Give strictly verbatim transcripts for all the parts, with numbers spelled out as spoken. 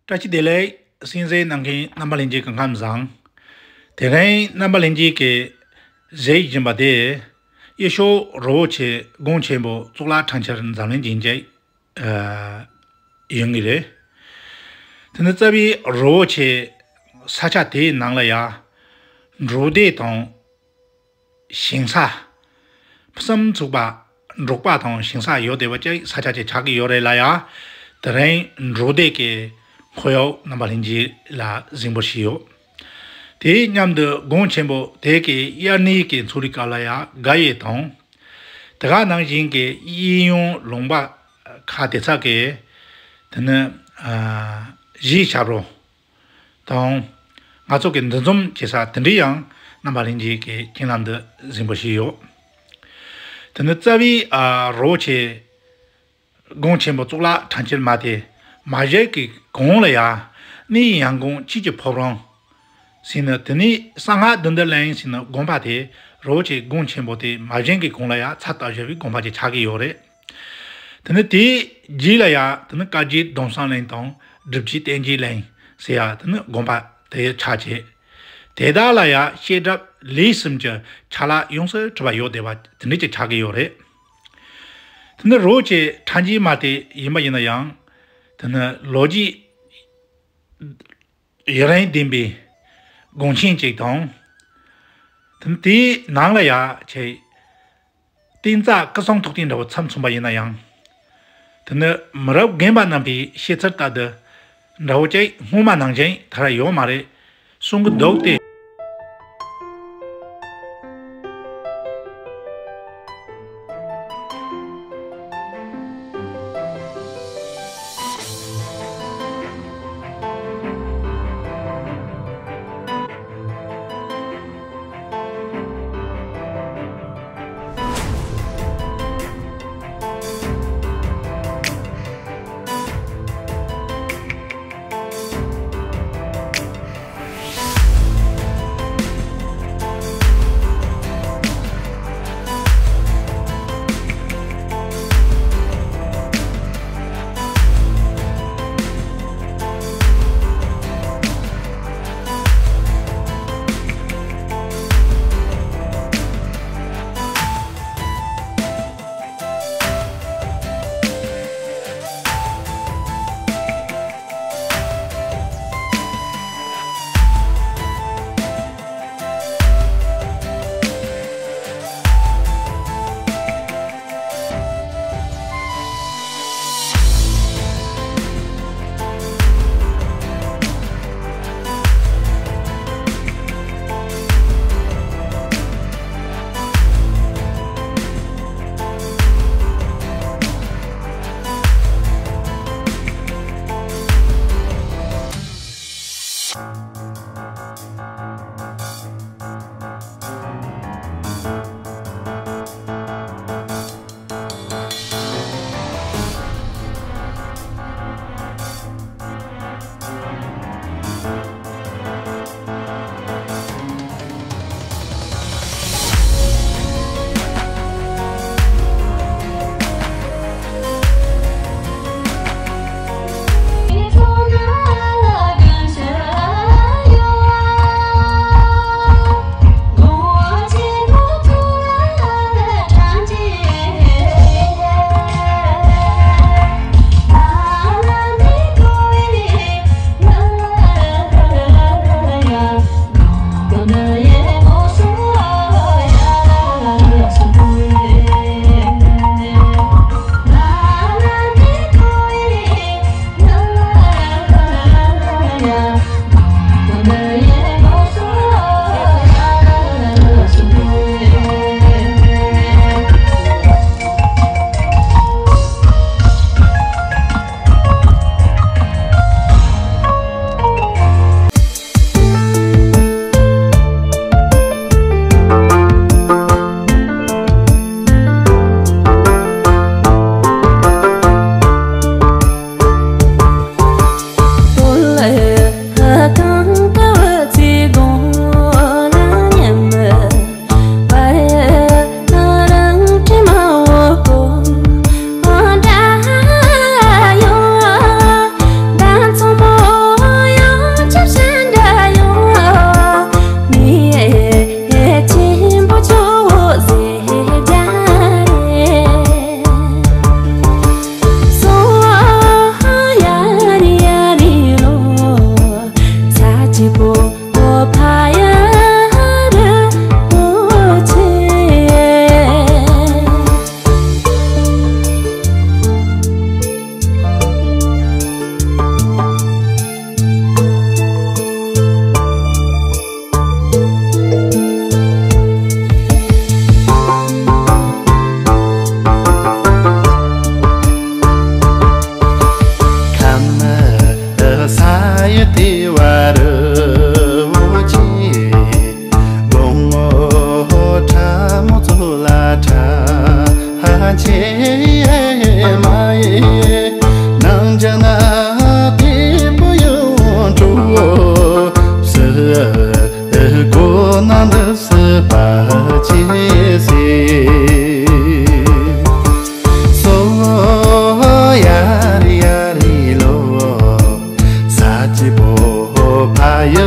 བཀྲ་ཤིས་བདེ་ལེགས། གསན་གཟིགས་གནང་མཁན་རྣམ་པ་ལྷན་རྒྱས་ཀྱི་ཁམས་བཟང་། དེ་རིང་རྣམ་པ་ལྷན་རྒྱས་ཀྱིས་གཟིགས་བཞིན་པ་དེ། ཡེ་ཤུ་རི་བོ་ཆེ་སྒོམ་ཆེན་པོ་གཙུག་ལག་ཁྲང་ཁྱེར་འཛམ་གླིང་རྒྱན་ཅན། ཨ། ཡོང་གི་རེད། དེ་ནི་རྩ་བའི་རི་བོ་ཆེ་ས་ཆ་དེའི་ནང་ལ་ཡ། འབྲོག་སྡེ་དང་། ཞིང་ས། ཕུན་སུམ་ཚོགས་པ། འབྲོག་པ་དང་ཞིང་ས་ཡོད་བསྡད་པ་ཅིག་ས་ཆ་ཅིག་ཆགས་ཀྱི་ཡོད་རེད་ལ་ཡ། དེ་རིང་འབྲོག་སྡེ་གི་ཁོར་ཡུག་རྣམ་པ་ལྷན་རྒྱས་ལ་གཟིགས་འབུལ་ཞུས་ཡོད། དེའི་མཉམ་དུ་སྒོམ་ཆེན་པོ་དེ་གི་དབྱར་གནས་ཀྱི་འཚོ་བའི་སྐབས་ལ་ཡ་དགའ་ཡས་དང་། དེ་ག་ནང་བཞིན་གྱི་གཡས་གཡོན་ལུང་པ་ཁག་དེ་ཚོ་གི། དེ་ནི། ཨ། གཞིས་ཆགས་རོགས། དང་། ང་ཚོ་གི་འདུ་འཛོམས་བྱེད་ས་དེ་འདྲའི་ཡང་རྣམ་པ་ལྷན་རྒྱས་ཀྱི་སྤྱན་ལམ་དུ་གཟིགས་འབུལ་ཞུས་ཡོད། དེ་ནི་རྩ་བའི། ཨ། རི་བོ་ཆེ་སྒོམ་ཆེན་པོ་གཙུག་ལག་ཁྲང་ཁྱེར་མ་དེ་མ་བཞེངས་ཀྱི་གོང་ལ་ཡ། གནས་ཡང་གོང་ཆོས་ཀྱི་ཕོ་བྲང་ཟེར་ནི་དེ་ནས་གསང་སྔགས་བདུད་འདུལ་གླིང་ཟེར་ནི་དགོན་པ་དེ་རི་བོ་ཆེ་སྒོམ་ཆེན་པོ་དེ་མ་བཞེངས་ཀྱི་གོང་ལ་ཡ་ཚ་ཏག་བཞག་པའི་དགོན་པ་ཅིག་ཆགས་ཀྱི་ཡོད་རེད། དེ་ནི་དེའི་རྗེས་ལ་ཡ་དེ་ནི་བཀའ་བརྒྱུད་སྡོམ་བཟང་གླིང་དང་སྒྲུབ་བརྒྱུད་བསྟན་རྒྱས་གླིང་ཟེར་ཡ་དེ་ནི་དགོན་པ་དེ་ཆགས་བྱས། དེ་དག་ལ་ཡ་བཤད་གྲྭ་ལས་གསུམ་གྱི་ཆ་ལག་ཡོངས་སུ་གྲུབ་པ་ཡོད་བསྡད་པ་དེ་འདྲ་ཅིག་ཆགས་ཀྱི་ཡོད་རེད། དེ་ནི་རི་བོ་ཆེ་ཁྲང་ཁྱེར་མ་དེ་ཡིན་པ་ཡིན་ན་ཡང་། དེ་ནི་ལོ་རྒྱུས་ཡུན་རིང་ལྡན་པའི་དགོན་ཆེན་ཅིག་དང་། དེ་ནི་དེའི་ནང་ལ་ཡ་ཆེ། གཏན་རྩ་སྐུ་གསུང་ཐུགས་རྟེན་འདྲ་བོ་ཚབ་མཚོན་པ་ཡིན་ན་ཡང་། དེ་ནི་མི་རབས་རྒན་པ་རྣམ་པའི་བཤད་ཚུལ་ལྟར་དུ། འདྲ་བོ་ཅིག་སྔོན་མ་ནང་བཞིན་ད་ར་ཡོད་མ་རེད་གསུང་གི་འདུག་སྟེ། དེ་བར་འོ་ཆེ། དགོང་མོ་ཁྲ་མོ་ཚོ་ལ་ཁྲ་ཆེ་མ་ཡེ། ནང་ཇ་ན་དེ་པོ་ཡོང་འགྲོ་སི། སྒོ་ན་འདི་སི་པ་ཆེ་སི། སོ་ཡ་རི་ཡ་རི་ལོ། ས་ཅི་པོ་ཕ་ཡ་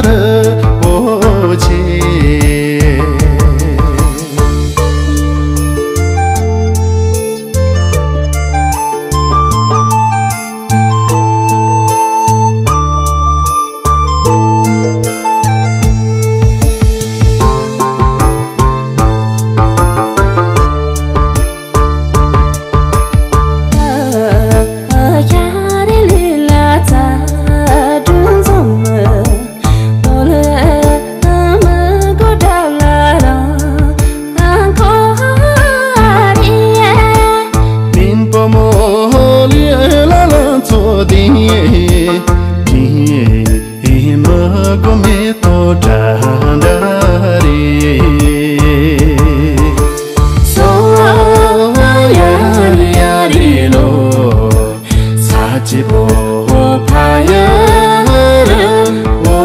རི་པོ་ཆེ། མིན་པ་མོ་ལི་ལ་ལ་ཚོ་དེ་དེ་མ་གོ་མེ་ཏོ་དྲ་འདྲ་རེད། སོ་ཡ་རི་ཡ་རི་ལོ། ས་ཅི་པོ་ཕ་ཡ་རི་པོ་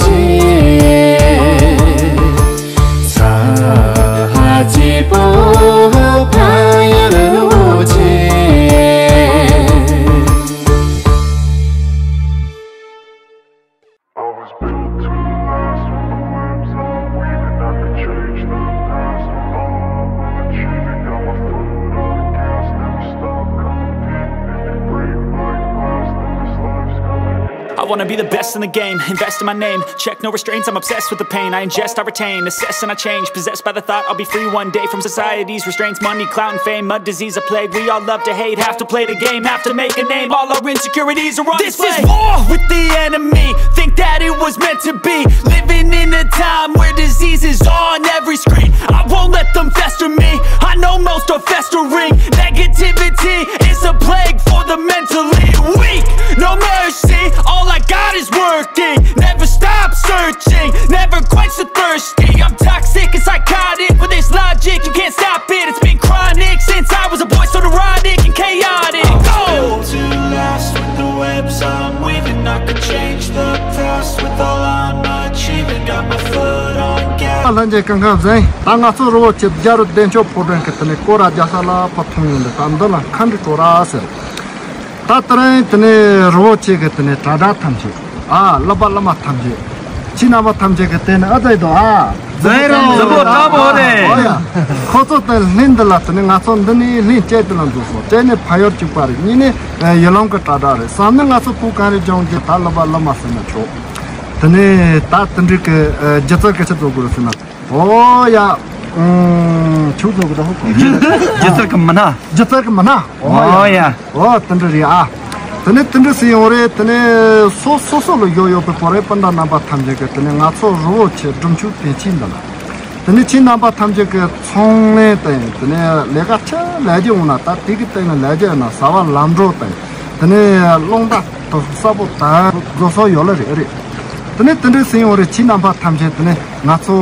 ཆེ། ས་ཅི་པོ་ཕ་ཡ་རི་པོ་ཆེ། I was built to last with the webs I'm weaving. I could change the past with all I'm achieving. Got my foot on the gas, never stop competing. If you break like glass, then this life's gonna end. I wanna be the best in the game, invest in my name. Check no restraints, I'm obsessed with the pain. I ingest, I retain, assess, and I change. Possessed by the thought I'll be free one day from society's restraints. Money, clout, and fame, a disease, a plague. We all love to hate, have to play the game, have to make a name. All our insecurities are on display. This is war with the enemy. Think that it was meant to be. Living in a time where diseases are on every screen. I won't let them fester me. I know most are festering. Negativity is a plague for the mentally weak. No mercy, all I got is working. Never stop searching, never quench the thirsty. I'm toxic and psychotic with this logic. You can't stop it, it's been chronic since I was a boy, so neurotic and chaotic. Oh! Built to last with the webs I'm weaving. I could change the past with all I'm achieving. Got my foot on gas. ལྷན་རྒྱས་སྐུ་ཁམས་བཟང་། ད་ང་ཚོ་རི་བོ་ཆེ་རྒྱ་རི་བདེ་མཆོག་ཕོ་བྲང་གི་དེ་ནས་སྐོར་ར་རྒྱག་ས་ལ་ཕར་ཐོན་ཡོང་འདུག་ད་འདི་ལ་མཁའ་འགྲོ་གྲོ་ར་ཟེར། ད་དེ་རིང་དེ་ནས་རི་བོ་ཆེ་གི་དེ་ནས་གྲྭ་གྲྭ་ཐམས་ཅད། ཨ། སློབ་པ་སློབ་མ་ཐམས་ཅད། ཁྱེད་རྣམ་པ་ཐམས་ཅད་ཀྱི་དེ་ནས་ཨ་ཙི་དོ་ཨ། ཛའི་རོ། ཛ་པོ་ཏྲ་པོ་རེད། ཨོ་ཡ། ཁོ་ཚོ་དེ་ལྷན་འདི་ལ་དེ་ནས་ང་ཚོ་འདི་ནས་ལྷན་བཅས་དེ་ལ་འཛུལ་སོང་། བཅས་ནས་ཕ་ཡུལ་གཅིག་པ་རེད། གཉིས་ནས་ཡུལ་ལུང་གི་གྲྭ་གྲྭ་རེད། གསུམ་ནས་ང་ཚོ་བོད་གངས་རི་ལྗོངས་ཀྱི་ད་སློབ་པ་སློབ་མ་ཟེར་ན་ཆོག་དེ་ནས་ད་དེ་འདྲའི་གི་སྒྱུ་རྩལ་གི་ཆེད་དུ་དགོས་ཟེར་ན། ཨོ་ཡ། ཨུམ། ཆུ་ཚོད་གི་ད་ཧོ་ཁོ། སྒྱུ་རྩལ་གི་མི་སྣ། སྒྱུ་རྩལ་གི་མི་སྣ། ཨོ་ཡ། ཨོ་ཡ། ཨོ་དེ་འདྲ་རེད་ཨ། དེ་ནས་དེ་འདྲ་ཟེར་ཡོང་རེད། དེ་ནས་སོ་སོ་སོ་ལ་ཡོད་ཡོད་པའི་བོད་རིགས་སྤུན་ཟླ་རྣམ་པ་ཐམས་ཅད་ཀྱིས་དེ་ནས་ང་ཚོ་རི་བོ་ཆེ་སྒྲུབ་མཆོད་དེ་ཆེན་འདི་ལ། དེ་ནས་ཁྱེད་རྣམ་པ་ཐམས་ཅད་ཀྱིས་ཚོང་ལས་དང་དེ་ནས་ལས་ཀ་ཆ་ལས་རྒྱུ་འོང་ན་ད་དེ་གི་སྟེང་ལ་ལས་རྒྱུ་ཡོད་ན་བཟའ་བ་ལམ་འགྲོ་དང་དེ་ནས་རླུང་རྟ་དུ་ས་པོ་དང་བཟོ་ས་ཡོད་ལ་རེད་རེད། དེ་ནས་དེ་འདྲ་ཟེར་ཡོང་རེད། ཁྱེད་རྣམ་པ་ཐམས་ཅད་དེ་ནས་ང་ཚོ་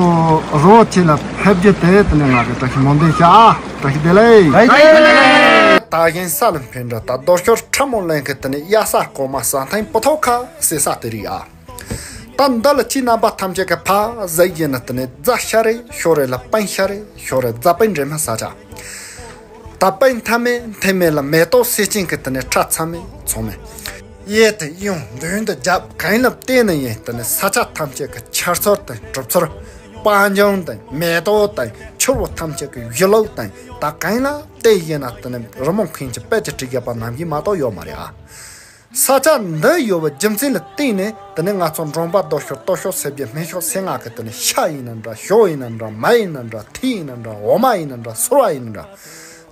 རི་བོ་ཆེ་ལ་ཕེབས་རྒྱུ་དེ་དེ་ནས་ང་གི་བཀྲ་ཤིས་སྨོན་འདུན་ཞུ་ཨ། བཀྲ་ཤིས་བདེ་ལེགས། བཀྲ་ཤིས་བདེ་ལེགས། ད་གིན་ས་ལ་འཕེན་འདྲ་ད་རྡོ་ཤོར་ཁྲ་མོ་ལེན་གི་དེ་ནས་གཡའ་ས་གོ་མ་ས་ཐན་པོ་ཐོ་ཁ་ཟེར་ས་དེ་རེད་ཨ། ད་འདི་ལ་ཁྱེད་རྣམ་པ་ཐམས་ཅད་ཀྱི་ཕ་ཟེར་ཡིན་ན་དེ་ནས་རྫ་ཤ་རེད་ཤོ་རེད་ལ་པན་ཤ་རེད་ཤོ་རེད་རྫ་པན་འདྲེ་མ་ས་ཆ། ད་པན་མཐའ་མེད་མཐའ་མེད་ལ་མེ་ཏོག་སེ་ཅན་གི་དེ་ནས་ཁྲ་ཚང་མེད་ཚང་མེད། གཡས་དེ་གཡོན་མདུན་དུ་རྒྱབ་གང་ལ་བལྟས་ན་ཡིན་དེ་ནས་ས་ཆ་ཐམས་ཅད་ཀྱི་ཆར་ཚོར་དང་གྲིབ་ཚོར། པ་འཇང་དང་མེ་ཏོག་དང་ཆུ་བོ་ཐམས་ཅད་ཀྱི་གཞུ་ལུག་དང་ད་གང་ལ་བལྟས་ཡིན་ན་དེ་ནས་རི་མོ་མཁན་གྱི་དཔེ་ཆ་བྲིས་བཞག་པ་ནམ་རྒྱུན་མ་གཏོགས་ཡོད་མ་རེད་ཨ། ས་ཆ་འདི་ཡོད་པའི་རྒྱུ་མཚན་ལ་བརྟེན་ནས་དེ་ནས་ང་ཚོ་འབྲོང་པ་རྡོ་ཤོར་སྟོད་ཤོར་སེར་བྱེས་སྨན་ཤོར་སེར་ང་གི་དེ་ནས་ཤ་ཡིན་ན་འདྲ་ཞོ་ཡིན་ན་འདྲ་མ་ཡིན་ན་འདྲ་ཐི་ཡིན་ན་འདྲ་འོ་མ་ཡིན་ན་འདྲ་སོལ་བ་ཡིན་ན་འདྲ།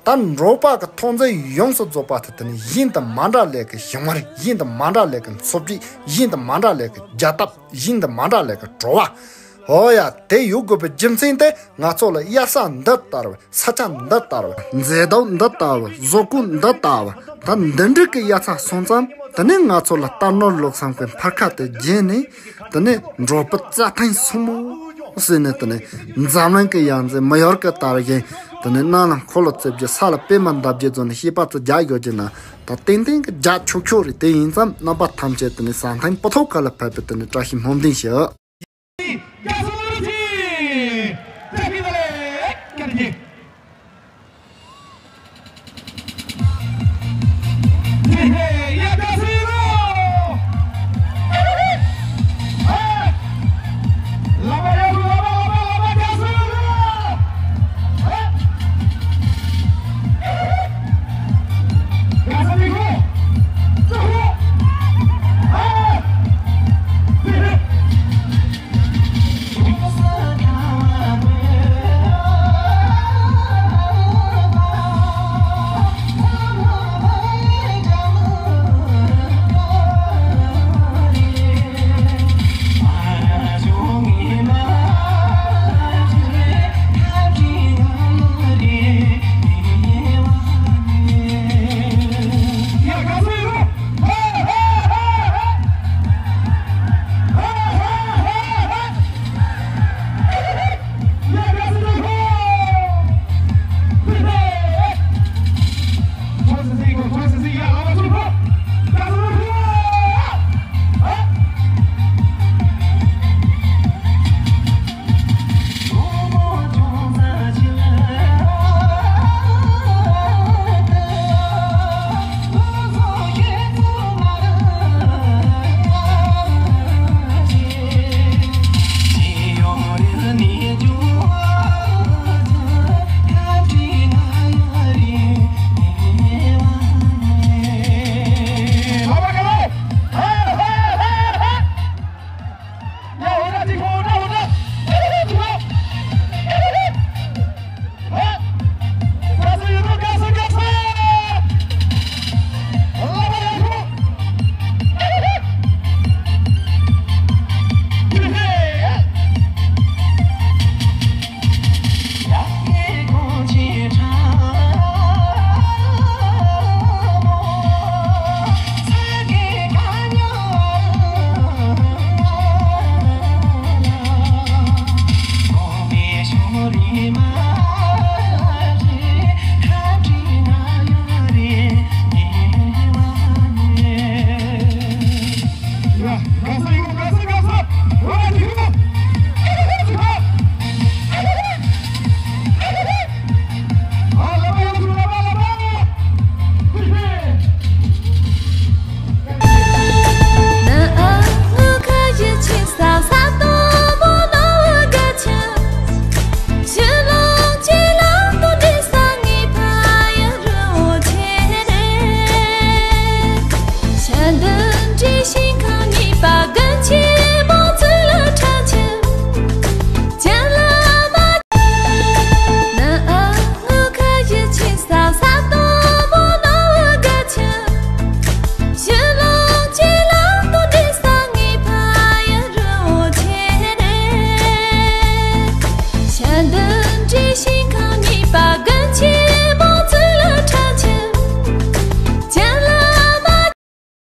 ད་འབྲོག་པ་གི་ཐོན་རྫས་ཡོངས་སུ་རྫོགས་པ་དེ་དེ་ནས་ཡིན་དང་མ་འདྲ་ལས་ཀྱི་ཞིང་བར་ཡིན་དང་མ་འདྲ་ལས་ཀྱི་འཚོ་བྱེད་ཡིན་དང་མ་འདྲ་ལས་ཀྱི་རྒྱལ་ཐབས་ཡིན་དང་མ་འདྲ་ལས་ཀྱི་བྲོ་བ། ཨོ་ཡ། དེ་ཡོད་དགོས་པའི་རྒྱུ་མཚན་དེ་ང་ཚོ་ལ་གཡའ་ས་འདི་ལྟར་བ། ས་ཆ་འདི་ལྟར་བ། མཛེས་སྡུག་འདི་ལྟ་བུ། བཟོ་བཀོད་འདི་ལྟ་བུ། ད་འདི་འདྲ་གི་གཡའ་ས་སོང་ཙང་ དེ་ནས་ང་ཚོ་ལ་རྟ་ནོར་ལུག་གསུམ་གྱི་འཕར་ཁ་དེ་བརྒྱུད་ནས། དེ་ནས་འབྲོག་པ་རྩྭ་ཐང་སྲུ་མོ་ཟེར་ནས། དེ་ནས་འཛམ་གླིང་གི་ཡང་རྩེ་མི་ཡུལ་གྱི་དར་ཞིང་། དེ་ནས་གནམ་ལ་འཁོར་ལོ་རྩིབས་བརྒྱད། ས་ལ་པད་མ་འདབ་བརྒྱད་བཟོ་ནས་བཤད་པ་ཚོ་རྒྱག་ཡོད་ཀྱི་ན། ད་ཏན་ཏན་གྱི་རྒྱག་ཆོག་ཆོག་རེད། དེ་ཡིན་ཙང་རྣམ་པ་ཐམས་ཅད་དེ་ནས་ས་མཐའི་སྤུ་ཐོག་ཁ་ལ་ཕེབས་པའི་དེ་ནས་བཀྲ་ཤིས་སྨོན་འདུན་ཞུ།